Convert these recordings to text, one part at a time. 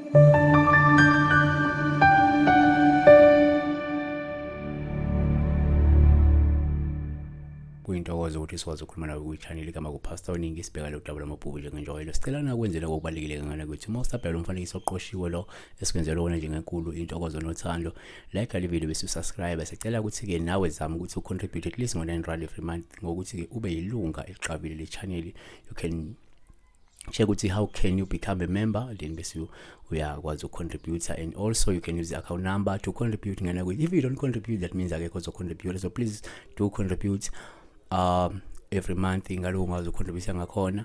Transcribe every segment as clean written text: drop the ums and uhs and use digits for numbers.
Kuyintokozo ukuthi sikwazi ukukhuluma nawe kwi-channel igama kuPastor Oningi, sibheka lo daba lwamabhuku njengenjwayelo. Sicela nakwenzela okubalulekile kangana ukuthi uma usabheka lo mfanekiso oqoshiwe lo esikwenzela wona njengenkulu intokozo nothando, like le video bese usubscribe. Sicela ukuthi-ke nawe zama ukuthi ucontribute at least ngo-9 rand every month ngokuthi-ke ube yilunga eliqavile le-channel. You can check ukuthi how can you become a member, then bese uyakwazi ukucontribute, and also you can use the account number to contribute. Ngena kuthi if you don't contribute, that means akekho ozocontribute, so please do contribute every month ngalowo ungazi ucontribute ngakhona.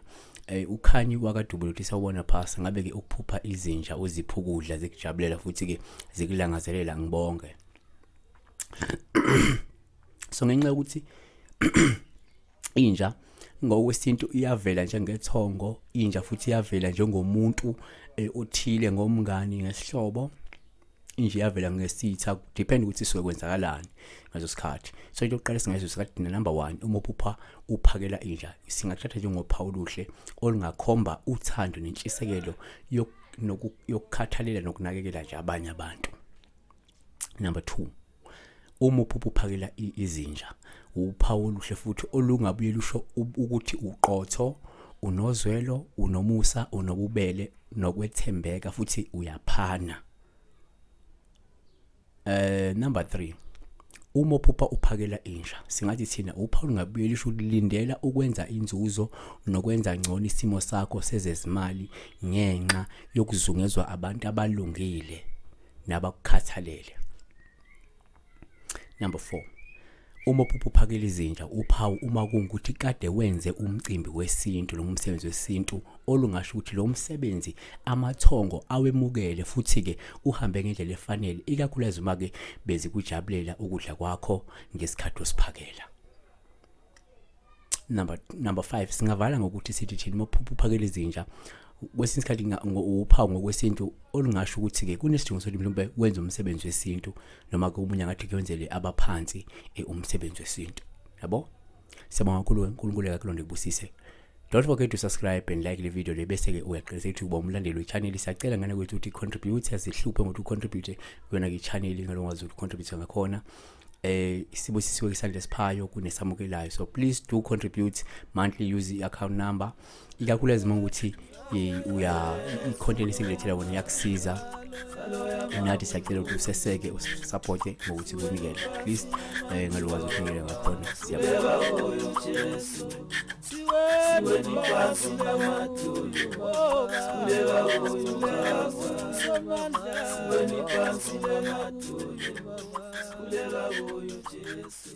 Ukhanyi wakaDubula uthi sawubona pastor, ngabe ke ukuphupha izinja uzipha ukudla zikujabulela futhi ke zikulangazelela? Ngibonge. So ngenxa yokuthi inja ngokwesintu iyavela njengethongo, inja futhi iyavela njengomuntu othile, ngomngani, ngesihlobo, inja iyavela ngesitha, depend ukuthi isuke kwenzakalani ngaleso sikhathi. So into yokuqala singayizo sikhathi, number 1, uma uphupha uphakela inja, singathatha njengophawu oluhle olungakhomba uthando nentshisekelo yokukhathalela nokunakekela nje abanye abantu. Number 2, uma uphupha uphakela izinja, uphawu oluhle futhi olungabuye lusho ukuthi uqotho, unozwelo, unomusa, unobubele nokwethembeka, futhi uyaphana. Number 3, uma uphupha uphakela inja, singathi thina uphawu lungabuye lisho ukulindela ukwenza inzuzo nokwenza ngcono isimo sakho sezezimali ngenxa yokuzungezwa abantu abalungile nabakukhathalele. Number 4, uma uphupha uphakela izinja, uphawu uma kungukuthi kade wenze umcimbi wesintu noma umsebenzi wesintu, olungasho ukuthi lo msebenzi amathongo awemukele futhi-ke uhambe ngendlela efanele, ikakhulukazi uma-ke bezikujabulela ukudla kwakho ngesikhathi osiphakela. Number 5, singavala ngokuthi sithi thina uma uphupha uphakela izinja, kwesinye isikhathi uphawu ngokwesintu olungasho ukuthi-ke kunesidingo sokuthi mhlawumbe wenze umsebenzi wesintu, noma komunye angathi kuyenzele abaphansi umsebenzi wesintu, yabo. Siyabonga kakhulu, uNkulunkulu akakulonde kubusise. Don't forget to subscribe and like le video le, bese ke uyaqiniseka ukuthi uba umlandeli we-channel. Siyacela ngane kwethu ukuthi contribute, asihluphe ngokuthi ucontribute kuyona ke i-channel ngalo ngazi ukuthi contribute ngakhona. Sibusisiwe isandla esiphayo kunesamukelayo, so please do contribute monthly, use i-account number, ikakhulukazi uma ukuthi uya i-content esikulethela wona iyakusiza. Nathi siyacela ukuthi useseke, usupporte ngokuthi kunikele at least ngalokwazi ukunikele ngakhona. Siyabonga. Sikhuleka kuyo Jesu.